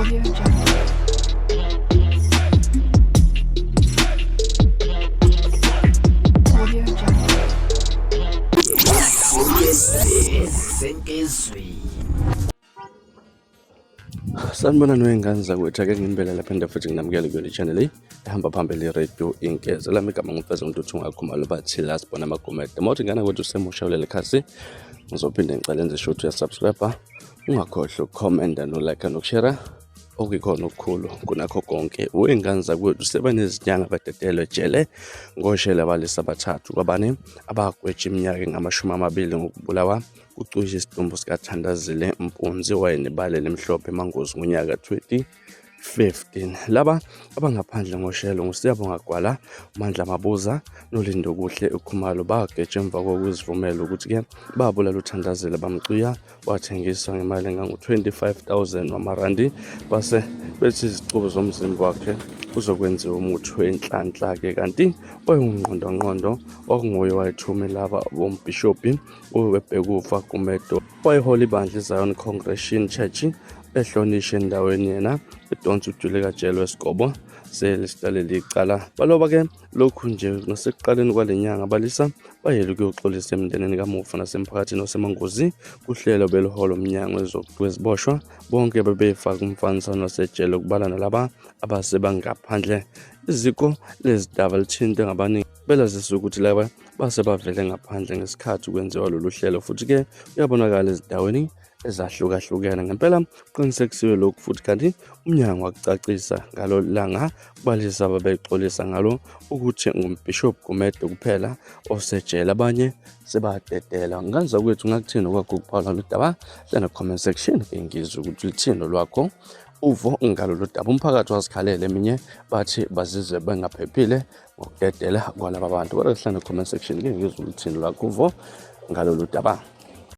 Audio Jungle. Audio Jungle. Sanibonani wey'ngane zakwethu, ake nginibele lapha ende futhi nginamukele kuyona i-channel le ehamba phambili i-radio Inkeza. Lami igama nguMfeza Ntuthu Ngakhumalo, bathi la sibona amagumede. Uma uthi ngane kwethu usemusha kuleli khasi, ngizophinde ngicele enze sure ukuthi uyasubscribe, ungakhohlwa ukukhomenta no-like nokushare okuyikhona okukhulu kunakho konke. Wey'ngane zakwethu, sebanezinyanga badedelwe ejele ngoshele abalisa abathathu kwabane abagwetshwa iminyaka engama-20 ngokubulawa kucwishe isidumbu sikaThandazile Mpunzi owayenebala elimhlophe eManguzi ngonyaka 2015. Laba abangaphandle ngoshelo nguSiyabonga Gwala, uMandla Mabuza noLindokuhle Khumalo bageja emva kokuzivumela ukuthi-ke babulala uThandazile bamcwiya wathengiswa ngemali engangu-25,000 wamarandi base bethi izicubu zomzimba wakhe kuzokwenziwa umuthi wenhlanhla-ke. Kanti wayengungqondongqondo wakunguye wayethume laba bombhishobhi uBhekufa Gumede wayehola ibandla iZion Congregation Church ehlonishe endaweni yena edonsa udilikajele wesigobo selisidaleli icala. Baloba-ke lokhu nje ngasekuqaleni kwale nyanga balisa bayele ukuyoxolisa emndenini kamufa nasemphakathini waseManguzi kuhlelo beluhola umnyango weziboshwa. Bonke bebefaka umfaniswano wasejele ukubala nalaba abasebangaphandle. Iziko lezidaba lithinte ngabaningi belazisa ukuthi laba base bavele ngaphandle ngesikhathi kwenziwa lolu hlelo, futhi-ke uyabonakala ezindaweni ezahlukahlukene. Ngempela kuqinisekisiwe lokhu futhi kanti umnyango wakucacisa ngalo langa kubalisa ababexolisa ngalo ukuthi ngumbhishobhi Gumede kuphela osejele, abanye sebadedela. Ngane zakwethu, ngakuthini okwakho ukuphawula lolu daba? Hlala comment section ke ngizwe ukuthi luthini lwakho uvo ngalolu daba. Umphakathi wazikhalela, eminye bathi bazizwe bengaphephile ngokudedela kwalaba bantu. Kodwa hlala comment section ke ngizwe uluthini lwakho uvo ngalolu daba.